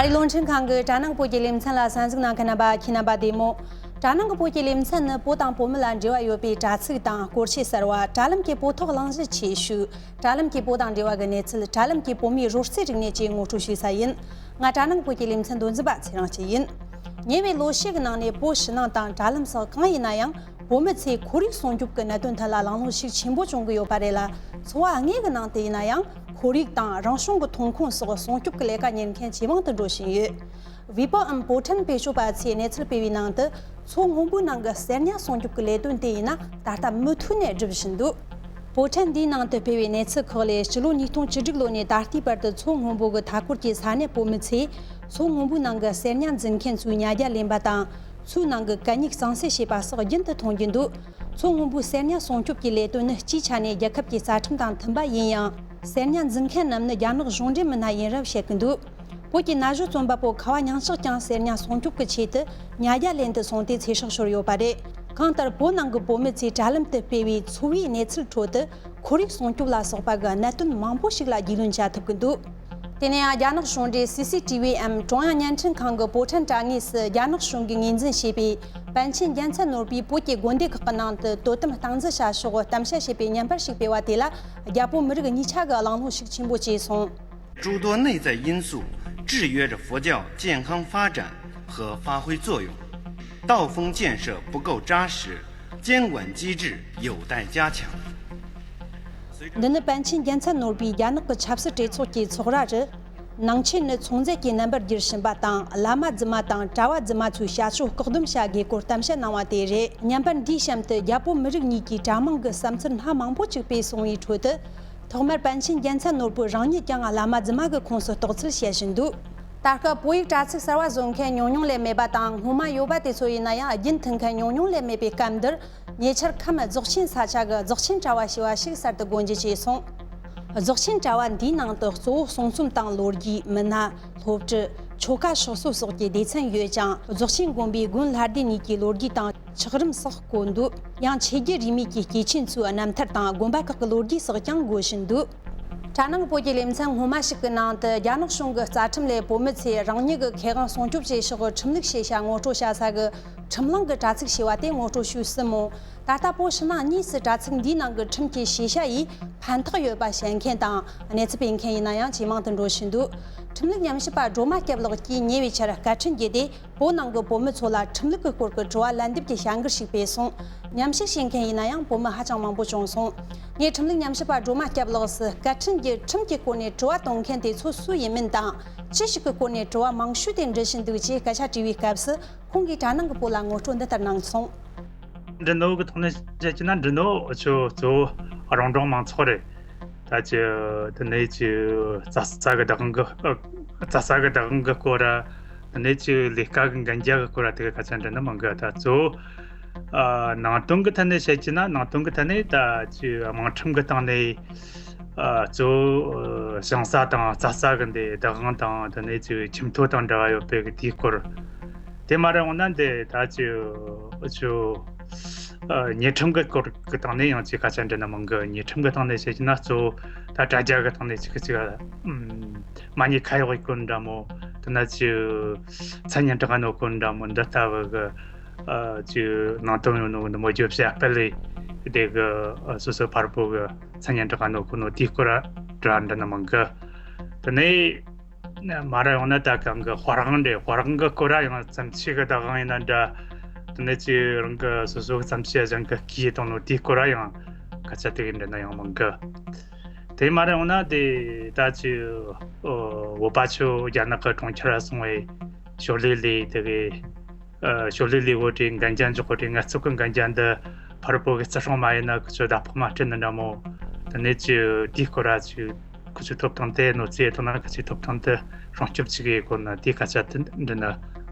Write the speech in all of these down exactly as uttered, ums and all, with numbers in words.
བློན་ཁྲིམས་ཁང་གི་དྲ་ནང་བོད་ཀྱི་ལེ་ཚན་ལ་གསན་གཟིགས་གནང་མཁན་རྣམ་པ་ཁྱེད་རྣམ་པ་བདེ་མོ། དྲ་ནང་གི་བོད་ཀྱི་ལེ་ཚན་ནི་བོད་དང་བོད་མི་ལ་འབྲེལ་བ་ཡོད་པའི་དྲ་ཚིགས་དང་སྐོར་ཆས་གསར་བ། དྲ་ལམ་གྱི་བོད་ཐོག་གླེང་གཞི་ཆེ་ཤོས། དྲ་ལམ་གྱི་བོད་དང་འབྲེལ་བ་གི་གནས་ཚུལ། དྲ་ལམ་གྱི་བོད་མིའི་རོལ་རྩེད་རིག་གནས་བཅས་ངོ་སྤྲོད་ཞུས་ས་ཡིན། ང་དྲ་ནང་བོད་ཀྱི་ལེ་ཚན་མདོ་འཛིན་པ་ཚེ་རིང་སྐྱིད་ཡིན། ཉེ་བའི་ལོ་ཤས་ཀྱི་ནང་ནས་བོད་ཕྱི་ནང་དང་དྲ་ལམ་སོགས་གང་ཡིན་ན་ཡང་། བོད་མི་ཚོས་ཁོར་ཡུག་སྲུང་སྐྱོབ་ཀྱི་གནད་དོན་ཐད་ལ་གླེང་སློང་ཤུགས་ཆེན་པོ་བྱུང་གི་ཡོད་པ་རེད་ལ། འཚོ་བ་དངོས་ཀྱི་ནང་དུ་ཡིན་ན་ཡང་ཁོར་ཡུག་དང་རང་བྱུང་གི་ཐོན་ཁུངས་སོགས་སྲུང་སྐྱོབ་ཀྱི་ལས་ཀ་གཉེར་མཁན་ཇེ་མང་དུ་འགྲོ་བཞིན་ཡོད། ཝི་པོ་ཨམ་པོ་ཊན་བེད་སྤྱོད་པ་ཚོས་གནས་ཚུལ་སྤེལ་བའི་ནང་དུ། མཚོ་སྔོན་པོའི་ནང་གི་གསེར་ཉ་སྲུང་སྐྱོབ་ཀྱི་ལས་དོན་དེ་ཡིན་ན་ད་ལྟ་མུ་མཐུད་ནས་སྒྲུབ་བཞིན་འདུག་པོ་ཊན་འདིའི་ནང་དུ་སྤེལ་བའི་གནས་ཚུལ་ཁག་ལས། སྤྱི་ལོ་ཉིས་སྟོང་བཅུ་དྲུག་ལོ་ནས་ད་ལྟའི་བར་དུ་མཚོ་སྔོན་པོ་གི་མཐའ་འཁོར་གྱི་ས་གནས་བོད་མི་ཚོས་མཚོ་སྔོན་པོའི་ནང་གི་གསེར་ཉ་འཛིན་མཁན་ཚོའི་ཉ་རྒྱ་ལེན་པ་དང་། མཚོའི་ནང་གི་གད་སྙིགས་གཙང་སེལ་བྱས་པ་སོགས་རྒྱུན་དུ་མཐོང་རྒྱུ་འདུག་མཚོ་སྔོན་པོའི་གསེར་ཉ་སྲུང་སྐྱོབ་ཀྱི་ལས་དོན་ནི་སྤྱིའི་ཆ་ནས་རྒྱལ་ཁབ་ཀྱི་རྩ་ཁྲིམས་དང་མཐུན་པ་ཡིན་ཡང་། གསེར་ཉ་འཛིན་མཁན་རྣམས་ནི་རྒྱ་ནག་གཞུང་འབྲེལ་མི་སྣ་ཡིན་རབས་བཤད་ཀྱི་འདུག་བོད་ཀྱི་ན་གཞོན་རྩོམ་པ་པོ་ཁ་བ་ཉང་ཕྱག་ཀྱང་གསེར་ཉ་སྲུང་སྐྱོབ་ཀྱི་ཆེད་དུ་ཉ་རྒྱ་ལེན་དུ་སོང་སྟེ་ཚེ་སྲོག་ཤོར་ཡོད་པ་རེད། གང་ལྟར་བོད་ནང་གི་བོད་མི་ཚོས་དྲ་ལམ་དུ་སྤེལ་བའི་འཚོ་བའི་གནས་ཚུལ་ཁྲོད་དུ་ཁོར་ཡུག་སྲུང་སྐྱོབ་ལ་སོགས་པ་གི་གནད་དོན་མང་པོ་ཞིག་ལ་རྒྱུས་ལོན་བྱ་ཐུབ་ཀྱི་འདུག་དེ་ནས་ཡང་རྒྱ་ནག་གཞུང་འབྲེལ་སི་སི་ཊི་ཝི་འམ་ཀྲུང་དབྱང་བརྙན་འཕྲིན་ཁང་གི་པོ་ཊན་དྲ་ངོས་སུ་རྒྱ་ནག་གཞུང་གིས་ངོས་འཛིན་བྱས་པའི་པཎ་ཆེན་རྒྱལ་མཚན་ནོར་བུས་བོད་ཀྱི་དགོན་སྡེ་ཁག་གི་ནང་དུ་དོ་དམ་སྟངས་འཛིན་བྱ་ཕྱོགས་གཏམ་བཤད་བྱས་པའི་བརྙན་པར་ཞིག་སྤེལ་བ་དེ་ལ་རྒྱ་བོད་མི་རིགས་གཉིས་ཆ་གི་གླེང་སློང་ཤུགས་ཆེན་པོ་བྱས་སོང་། 诸多内在因素制约着佛教健康发展和发挥作用，道风建设不够扎实，监管机制有待加强。 འདི་ནི་པཎ་ཆེན་རྒྱལ་མཚན་ནོར་བུས་རྒྱ་ནག་གི་ཆབ་སྲིད་གྲོས་ཚོགས་ཀྱི་ཚོགས་ར་རུ། ནང་ཆོས་ནི་ཚོང་རྫས་ཀྱི་རྣམ་པར་བསྒྱུར་བཞིན་པ་དང་། བླ་མ་རྫུན་མ་དང་གྲྭ་བ་རྫུན་མ་ཚོའི་བྱ་སྤྱོད་བཀག་སྡོམ་བྱ་དགོས་སྐོར་གཏམ་བཤད་གནང་བ་དེ་རེད། བརྙན་པར་འདིའི་གཤམ་དུ་རྒྱ་བོད་མི་རིགས་གཉིས་ཀྱིས་གྲྭ་མང་གི་བསམ་ཚུལ་སྣ་མང་པོ་ཅིག་སྤེལ་སོང་བའི་ཁྲོད་དུ། ཐོག་མར་པཎ་ཆེན་རྒྱལ་མཚན་ནོར་བུ་རང་ཉིད་ཀྱང་བླ་མ་རྫུན་མ་གི་ཁོངས་སུ་གཏོགས་ཚུལ་བཤད་བཞིན་འདུག་ད་སྐབས་བོད་ཡིག་དྲ་ཚིགས་གསར་བ་བཟོ་མཁན་ཉུང་ཉུང་ལས་མེད་པ་དང་། སྔོན་མ་ཡོད་པ་དེ་ཚོ་ཡིན་ན་ཡང་རྒྱུན་མཐུད་མཁན་ཉུང་ཉུང་ལས་མེད་པའི་སྐབས་འདིར། ཉེ་ཆར་ཁམས་རྫོགས་ཆེན་ས་ཆ་གི་རྫོགས་ཆེན་དྲ་བ་ཞེས་པ་ཞིག་གསར་དུ་སྒོ་འབྱེད་བྱས་སོང་། རྫོགས་ཆེན་དྲ་བ་འདིའི་ནང་དུ་གཙོ་བོ་གསུང་རྩོམ་དང་ལོ་རྒྱུས། མི་སྣ། སློབ་ཁྲིད། ཆོ་ག་སྲོལ་སྲོལ་སོགས་ཀྱི་སྡེ་ཚན་ཡོད་ཅིང་། རྫོགས་ཆེན་དགོན་པའི་དགོན་ལྷ་སྡེ་གཉིས་ཀྱི་ལོ་རྒྱུས་དང་ཆགས་རིམ་སོགས་བཀོད་འདུག་ཡང་ཆོས་བརྒྱུད་རིས་མེད་ཀྱི་སྐྱེས་ཆེན་ཚོའི་རྣམ་ཐར་དང་དགོན་པ་ཁག་གི་ལོ་རྒྱུས་སོགས་ཀྱང་འགོད་བཞིན་འདུག་དྲ་ནང་བོད་ཀྱི་ལེ་ཚན་སྔོན་མ་ཞིག་གི་ནང་དུ། རྒྱ་ནག་གཞུང་གི་རྩ་ཁྲིམས་ལས་བོད་མི་ཚོས་རང་ཉིད་ཀྱི་ཁེ་དབང་སྲུང་སྐྱོབ་བྱེད་ཕྱོགས་ཀྱི་ཁྲིམས་ལུགས་ཤེས་བྱ་ངོ་སྤྲོད་བྱ་ས་གི་ཁྲིམས་གླེང་གི་དྲ་ཚིགས་ཞེས་པ་དེ་ངོ་སྤྲོད་ཞུས་ཟིན་མོད། ད་ལྟ་བོད་ཕྱི་ནང་གཉིས་སུ་དྲ་ཚིགས་འདིའི་ནང་གི་ཁྲིམས་ཀྱི་ཤེས་བྱ་ཡིས་ཕན་ཐོགས་ཡོད་པ་བཤད་མཁན་དང་གནས་ཚུལ་སྤེལ་མཁན་ཡིན་ན་ཡང་ཇེ་མང་དུ་འགྲོ་བཞིན་འདུག་ཁྲིམས་ལུགས་ཉམས་ཞིབ་པ་སྒྲོལ་མ་སྐྱབས་ལགས་ཀྱིས་ཉེ་བའི་ཆར་བཀའ་དྲིན་བརྒྱུད་དེ། བོད་ནང་གི་བོད་མི་ཚོ་ལ་ཁྲིམས་ལུགས་ཀྱི་སྐོར་གྱི་དྲི་བ་ལན་འདེབས་ཀྱི་བྱ་འགུལ་ཞིག་སྤེལ་སོང་། མཉམ་ཞུགས་བྱེད་མཁན་ཡིན་ན་ཡང་བོད་མི་ཧ་ཅང་མང་པོ་བྱུང་སོང་། ངས་ཁྲིམས་ལུགས་ཉམས་ཞིབ་པ་སྒྲོལ་མ་སྐྱབས་ལགས་སུ་བཀའ་དྲིན་གྱིས་ཁྲིམས་ཀྱི་སྐོར་ནས་དྲི་བ་གཏོང་མཁན་དེ་ཚོ་སུ་ཡིན་མིན་དང་། ཅི་ཞིག་གི་སྐོར་ནས་དྲི་བ་མང་ཤོས་དེ་འདྲི་བཞིན་འདུག་ཅེས་སྐད་ཆ་དྲིས་པའི་སྐབས་སུ། ཁོང་གིས་དྲ་ནང་གི་བོད་ལ་ངོ་སྤྲོད་འདི་ལྟར་གནང་སོང་། འབྲི་ནོ་གི་ཐོག་ནས་བཤད་ཀྱི་ན། འབྲི་ནོ་ཆོ་གཙོ་བོ་རོང་འབྲོག་མང་ཚོགས་རེད། ད་ཅི་དེ་ནས་ཅི་རྩྭ་ས་གི་བདག་དབང་གི་ཨ་རྩྭ་ས་གི་བདག་དབང་གི་སྐོར་ར། དེ་ནས་ཅི་ལས་ཀ་གི་འགན་རྒྱག་གི་སྐོར་ར། དེ་གི་སྐད་ཆ་འདྲི་ན་མང་གི། ད་གཙོ་བོ་ཨ་ནང་དོན་གི་ཐད་ནས་བཤད་ཀྱི་ན། ནང་དོན་གི་ཐད་ནས་ད་ཅི་དམངས་ཁྲིམས་གི་སྟེང་ནས་ཨ་གཙོ་བོ་ཞིང་ས་དང་རྩྭ་ས་གི་འདི་བདག་དབང་དང་། དེ་ནས་ཅི་ཁྱིམ་ཐོ་དང་འབྲེལ་བ་ཡོད་པའི་གི་དེའི་སྐོར། དེ་མ་རེད་འོང་ན་འདི་ད་ཅི་ཨ་ཅོ་ཨ་ཉེས་ཁྲིམས་ཀྱི་སྐོར་གྱི་སྟེང་ནས་ཡང་ཅིག་སྐད་ཆ་འདྲི་ན་མང་གི། ཉེས་ཁྲིམས་ཀྱི་སྟེང་ནས་བཤད་ཀྱི་ན། གཙོ་བོ་ད་དྲ་རྒྱ་གི་སྟེང་ནས་ཅིག་གི་ཅིག་ཨ་མ་ཉེས་ཁ་གཡོག་གི་སྐོར་འདྲ་མོ། དེ་ན་ཅི་མཚན་སྙན་གྲགས་ནོ་སྐོར་འདྲ་མོ། འདི་ལྟ་བུ་གི་ཨ་ཅི་ནང་དོན་ཡོད་ནོ་འདི་མོ་བརྗོད་བྱ་སྤེལ་ལེ། དེ་གི་ཨ་སོ་སོ་ཕར་པོ་གི་མཚན་སྙན་གྲགས་ནོ་སྐོར་ནོ་དེའི་སྐོར་ར་དྲི་བ་འདྲི་ན་མང་གི། དེ་ནས། མ་ར་ཡོང་ན་ད་གང་གི་དཔའ་རང་འདྲེ་དཔའ་རང་གི་སྐོར་ར་ཡང་བཙན་ཆེ་གི་བདག་དབང་ཡིན་ན་འདྲ། དེ་ནས་ཅི་རང་གི་སོ་སོ་གི་བཙན་ཆེ་གཞན་གི་སྐྱིད་གཏོང་ནོ་དེའི་སྐོར་ར་ཡང་སྐད་ཆ་དེ་གི་འདྲ་ན་ཡང་མང་གི། དེ་མ་ར་ཡོང་ན་དེ་ད་ཅི་བོད་པ་ཆོ་རྒྱ་ནག་གི་གྲོང་ཁྱེར་ར་སོང་བའི་ཞོར་ལས་ལས་དེ་གི་ཞོར་ལས་ལས་བོ་དེ་འགན་རྒྱ་འཇོག་གོ་དེ་ངལ་རྩོལ་གི་འགན་རྒྱ་འདི་ཕར་བོད་གི་བརྩི་སྲུང་མ་ཡིན་ན་ཁི་ཆོ་ཟླ་ཕོགས་མ་སྤྲད་ནི་འདྲ་མོ། དེ་ནས་ཅི་དེའི་སྐོར་ར་ཅི། ཁོ་ཚོའི་ཐོབ་ཐང་དེ་གནོད་འཚེ་ཐོག་ན་ཁོ་ཚོའི་ཐོབ་ཐང་དེ་སྲུང་སྐྱོབ་བྱེད་དགོས་སྐོར་ན་དེའི་སྐད་ཆ་དེ་འདྲི་ན།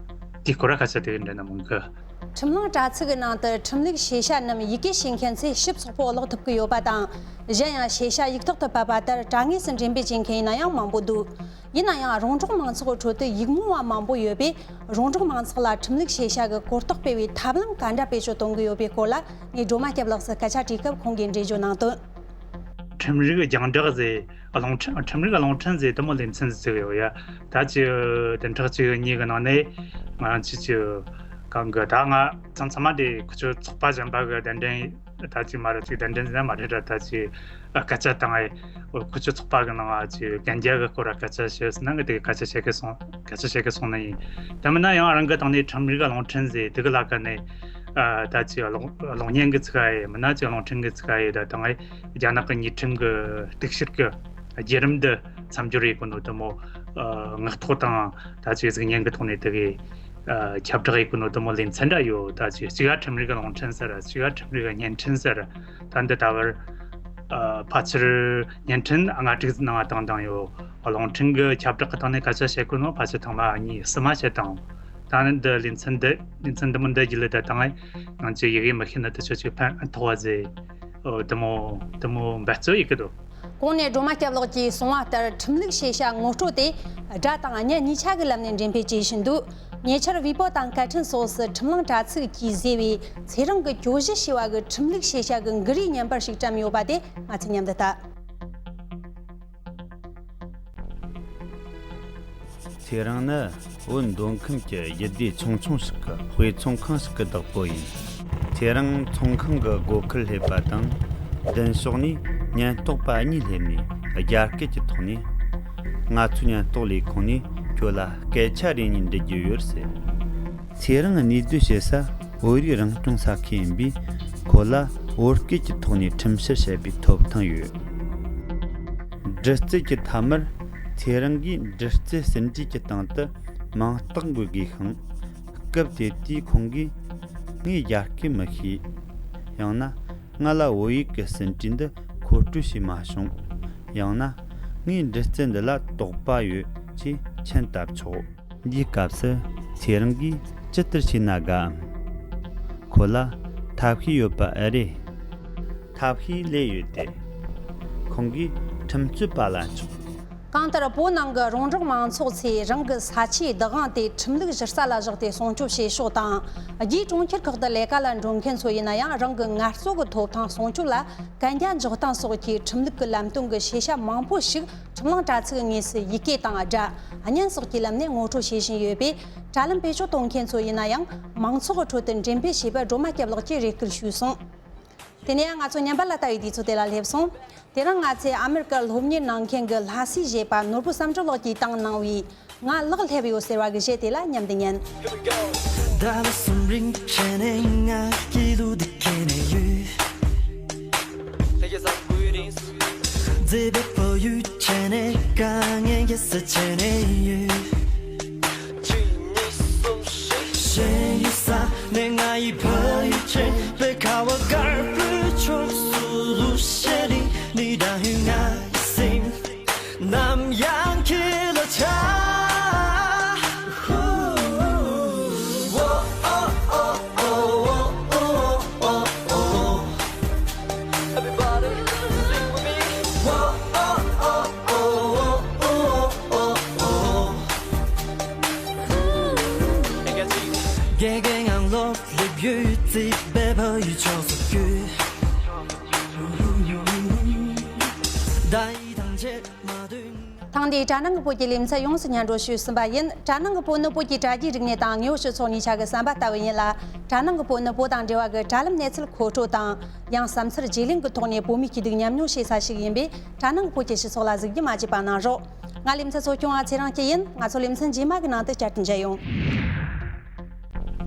དེའི་སྐོར་ར་སྐད་ཆ་དེ་འདྲི་ན་མང་གི། ཁྲིམས་གླེང་དྲ་ཚིགས་ཀྱི་ནང་དུ་ཁྲིམས་ལུགས་ཤེས་བྱ་རྣམས་ཡི་གེ་ཤེས་མཁན་ཚོས་ཞིབ་ཚགས་པོ་ཀློག་ཐུབ་ཀྱི་ཡོད་པ་དང་། གཞན་ཡང་ཤེས་བྱ་ཡིག་ཐོག་ཏུ་ཕབ་པ་ལྟར་དྲ་ངོས་སུ་འགྲེམས་སྤེལ་བྱེད་མཁན་ཡིན་ན་ཡང་མང་པོ་འདུག་ཡིན་ན་ཡང་རོང་འབྲོག་མང་ཚོགས་ཁྲོད་དུ་ཡིག་རྨོངས་པ་མང་པོ་ཡོད་པས། རོང་འབྲོག་མང་ཚོགས་ལ་ཁྲིམས་ལུགས་ཤེས་བྱ་གི་གོ་རྟོགས་སྤེལ་བའི་ཐབས་ལམ་ག་འདྲ་བེད་སྤྱོད་གཏོང་གི་ཡོད་པའི་སྐོར་ལ་ངས་སྒྲོལ་མ་སྐྱབས་ལགས་སུ་སྐད་ཆ་དྲིས་སྐབས་ཁོང་གིས་འགྲེལ་བརྗོད་གནང་དོན། ཁྲིམས་རིག་རྒྱང་བསྒྲགས་ཟེར། རླུང་འཕྲིན། ཁྲིམས་རིག་རླུང་འཕྲིན་ཟེར་དེ་མོ་ལེ་ཚན་ཟིག་ཡོད་ཡ། ད་ཅི་བདུན་ཕྲག་གཅིག་གཉིས་གི་ནང་ནས་ང་རང་ཚོ་ཅི་གང་གི་ད་ང་ཚང་ཚང་མ་དེ་ཁུ་ཆོ་ཚོགས་པ་གཞན་པ་གི་གདན་འདྲེན། ད་ཅི་མ་རེད། ཅི་གདན་འདྲེན་ཟེར་ན་མ་རེད་ར། ད་ཅི་སྐད་ཆ་བཏང་ཨེ། ཁུ་ཆོ་ཚོགས་པ་གི་ནང་ང་ཅི་གན་རྒྱ་གི་སྐོར་ལ་སྐད་ཆ་བཤད་ཟེར་ན་ང་དེ་གི་སྐད་ཆ་བཤད་གི་སོང་། སྐད་ཆ་བཤད་གི་སོང་ནི་ཡིན། ད་མིན་ན་ཡང་རང་གི་སྟེང་ནས་ཁྲིམས་རིག་རླུང་འཕྲིན་ཟེར་དེ་གི་ལ་ཀ་ནས་ཨ་ད་ཅི་གློག་གློག་བརྙན་གི་ཚིག་ཨེ། མིན་ན་ཅི་རླུང་འཕྲིན་གི་ཚིག་ཨེ། ད་དང་ཨེ་རྒྱ་ནག་གི་ཉེས་ཁྲིམས་གི་གཏུག་བཤེར་གི་བརྒྱུད་རིམ་འདི་མཚམས་སྦྱོར་ཡེད་གོ་ནོ་དེ་མོ། ཨ་ངག་ཐོག་དང་ད་ཅི་གཟུགས་བརྙན་གི་ཐོག་ནས་དེ་གི་ཨ་ཁྱབ་བསྒྲགས་ཡེད་གོ་ནོ་དེ་མོ་ལེ་ཚན་འདྲ་ཡོད། ད་ཅི་གཅིག་ག་ཁྲིམས་རིག་རླུང་འཕྲིན་ཟེར། གཅིག་ག་ཁྲིམས་རིག་བརྙན་འཕྲིན་ཟེར། ད་འདི་ད་བར་ཨ་ཕལ་ཆེར་བརྙན་འཕྲིན་ལྔ་དྲུག་ནང་བཏང་བཏང་ཡོད། རླུང་འཕྲིན་གི་ཁྱབ་བསྒྲགས་གི་ཐོག་ནས་སྐད་ཆ་བཤད་གོ་ནོ་ཕལ་ཆེར་ཐེངས་མ་གཉིས་གསུམ་མ་བཤད་བཏང་། ད་ནི་འདི་ལེ་ཚན་འདི་ལེ་ཚན་འདི་མོ་འདི་རྒྱུད་ལ་ད་དང་ཨེ་ང་ཚོ་ཡི་གེ་མི་ཤེས་ནི་དེ་ཚོ་ཅིག་ཕན་ཐོགས་པ་ཟེར། ཨོ་དེ་མོ་དེ་མོ་འབད་རྩོལ་ཡེད་གི་འདུག། གོང་ནས་སྒྲོལ་མ་སྐྱབས་ལགས་ཀྱིས་གསུངས་པ་ལྟར་ཁྲིམས་ལུགས་ཤེས་བྱ་ངོ་སྤྲོད་དེ་སྒྲ་དང་བརྙན་གཉིས་ཆ་གི་ལམ་ནས་འགྲེམས་སྤེལ་བྱེད་བཞིན་འདུག། ཉེ་ཆར་ཝི་པོ་དང་སྐད་འཕྲིན་སོགས་སུ་ཁྲིམས་གླེང་དྲ་ཚིགས་ཀྱིས་བཟོས་པའི་ཚེ་རིང་གི་གྱོད་གཞི་ཞེས་པ་གི་ཁྲིམས་ལུགས་ཤེས་བྱ་གི་འགུལ་རིས་བརྙན་པར་ཞིག་བཀྲམ་ཡོད་པ་དེ་ང་ཚོས་མཉམ་དུ་ལྟ། ཚེ་རིང་ནི་བོད་མདོ་ཁམས་ཀྱི་རྒྱུད་སྡེ་ཆུང་ཆུང་ཞིག་གི་དཔེ་ཚོང་ཁང་ཞིག་གི་བདག་པོ་ཡིན། ཚེ་རིང་ཚོང་ཁང་གི་སྒོ་ཁར་སླེབས་པ་དང་མདུན་ཕྱོགས་ནས་ཉེན་རྟོག་པ་གཉིས་སླེབས་ནས་རྒྱ་སྐད་ཀྱི་ཐོག་ནས། ང་ཚོའི་ཉེན་རྟོག་ལས་ཁུངས་ནས་ཁྱོད་ལ་སྐད་ཆ་རེ་གཉིས་འདྲི་རྒྱུ་ཡོད་ཟེར། ཚེ་རིང་གནས་སྡོད་བྱེད་ས་བོད་རིགས་རང་སྐྱོང་ས་ཁུལ་ཡིན་པས། ཁོ་ལ་བོད་སྐད་ཀྱི་ཐོག་ནས་ཁྲིམས་བཤེར་བྱེད་པའི་ཐོབ་ཐང་ཡོད། འདྲི་རྩད་ཀྱི་མཐའ་མར་ཚེ་རིང་གིས་འདྲི་རྩད་ཟིན་བྲིས་ཀྱི་སྟེང་དུ་མིང་རྟགས་འགོད་དགོས་ཤིང་། སྐབས་དེ་དུས་ཁོང་གིས་ངས་རྒྱ་སྐད་མི་ཤེས། ཡང་ན་ང་ལ་བོད་ཡིག་གི་ཟིན་བྲིས་འདི་མཁོ་སྤྲོད་བྱས་མ་བྱུང་། ཡང་ན་ངས་འདྲི་རྩད་འདི་ལ་དོགས་པ་ཡོད་ཅེས་མཆན་བཏབ་ཆོག། འདིའི་སྐབས་སུ་ཚེ་རིང་གིས་ཇི་ལྟར་བྱས་ན་དགའ་འམ། ཁོ་ལ་ཐབས་ཤེས་ཡོད་པ་ཨེ་རེད། ཐབས་ཤེས་ལོས་ཡོད་དེ། ཁོང་གིས་ཁྲིམས་རྩོད་པ་ལ་འཕྱོགས། གང་ལྟར་བོད་ནང་གི་རོང་འབྲོག་མང་ཚོགས་ཚོས་རང་གི་ས་ཆའི་བདག་དབང་དེ་ཁྲིམས་ལུགས་གཞི་རྩ་ལ་བཞག་སྟེ་སྲུང་སྐྱོབ་བྱེད་ཕྱོགས་དང་། རྒྱའི་གྲོང་ཁྱེར་ཁག་ཏུ་ལས་ཀ་ལ་འགྲོ་མཁན་ཚོ་ཡིན་ན་ཡང་རང་གི་ངལ་རྩོལ་གྱི་ཐོབ་ཐང་སྲུང་སྐྱོབ་ལ་གན་རྒྱ་འཇོག་སྟངས་སོགས་ཀྱི་ཁྲིམས་ལུགས་ཀྱི་ལམ་སྟོན་གྱི་ཤེས་བྱ་མང་པོ་ཞིག་ཁྲིམས་གླེང་དྲ་ཚིགས་དངོས་སུ་ཡི་གེ་དང་སྒྲ། བརྙན་སོགས་ཀྱི་ལམ་ནས་ངོ་སྤྲོད་བྱེད་བཞིན་ཡོད་པས། དྲ་ལམ་བེད་སྤྱོད་གཏོང་མཁན་ཚོ་ཡིན་ན་ཡང་མང་ཚོགས་ཀྱི་ཁྲོད་དུ་འགྲེམས་སྤེལ་བྱས་པར་སྒྲོལ་མ་སྐྱབས་ལགས་ཀྱིས་རེ་སྐུལ་ཞུས་སོང་། དེ་ནས་ང་ཚོ་ཉམས་པ་ལ་ལྟ་བའི་དུས་ཚོད་དེ་ལ་སླེབས་སོང་། དེ་རིང་ང་ཚོས་ཨ་མེ་རི་ཀར་སློབ་གཉེར་གནང་མཁན་གྱི་ལྷ་སའི་གཞས་པ་ནོར་བུ་བསམ་གྲུབ་ལགས་ཀྱིས་བཏང་གནང་བའི་ང་ལག་སླེབས་ཡོད་ཟེར་བ་གི་གཞས་དེ་ལ་མཉམ་དུ་ཉན། ཟླ་བ་གསུམ་རིང་ཁྱེད་ནས་ང་སྐྱིད་སྡུག་འདི་ཁྱེད་ནས་ཡོད། མཛེས་པའི་ཕ་ཡུལ་ཁྱེད་ནས་དཀའ་ངལ་ཡ་ས་ཁྱེད་ནས་ཡོད། གཅིག་གཉིས་གསུམ་བཞི། གཞན་ཡུལ་ས་ནས་ང་ཡི་ཕ་ཡུལ་ཁྱེད། པད་ཁ་བ་དཀར་པོའི་ཕྱོགས་སུ་ལུས་བྱས་ནས་ནི་ད་ཧུ་ང་ཡི་སེམས། ནམ་ཡང་ཁྱེད་ལ་ཆགས། Everybody, sing with me. རྒྱལ་ཁའི་ངང་ལོག་སླེབས་ཡོད། རྩིག་པའི་ཕ་ཡུལ་ཕྱོགས་སུ་བསྐྱོད། ད་ཡི་ཐང་ཆད། ཐེངས་འདིའི་དྲ་ནང་གི་བོད་ཀྱི་ལེ་ཚན་ཡོངས་སུ་སྙན་སྒྲོན་ཞུས་ཟིན་པ་ཡིན། དྲ་ནང་གི་བོད་ནི་བོད་ཀྱི་དྲ་རྒྱའི་རིག་གནས་དང་དངོས་ཡོད་སྤྱི་ཚོགས་གཉིས་ཆ་གི་ཟམ་པ་ལྟ་བུ་ཡིན་ལ། དྲ་ནང་གི་བོད་ནི་བོད་དང་འབྲེལ་བ་གི་དྲ་ལམ་གནས་ཚུལ་མཁོ་སྤྲོད་དང་། ཡང་བསམ་འཆར་བརྗེ་ལེན་གྱི་ཐོག་ནས་བོད་མིའི་སྐྱིད་སྡུག་མཉམ་མྱོང་བྱེད་ས་ཞིག་ཡིན་པས། དྲ་ནང་གི་བོད་ཀྱི་སྤྱི་ཚོགས་ལ་གཟིགས་རྒྱུ་མ་བརྗེད་པ་གནང་རོགས། ང་ལེ་ཚན་གཙོ་སྐྱོང་བ་ཚེ་རིང་སྐྱིད་ཡིན། ང་ཚོ་ལེ་ཚན་རྗེས་མ་གི་ནང་དུ་བསྐྱར་དུ་མཇལ་ཡོང་།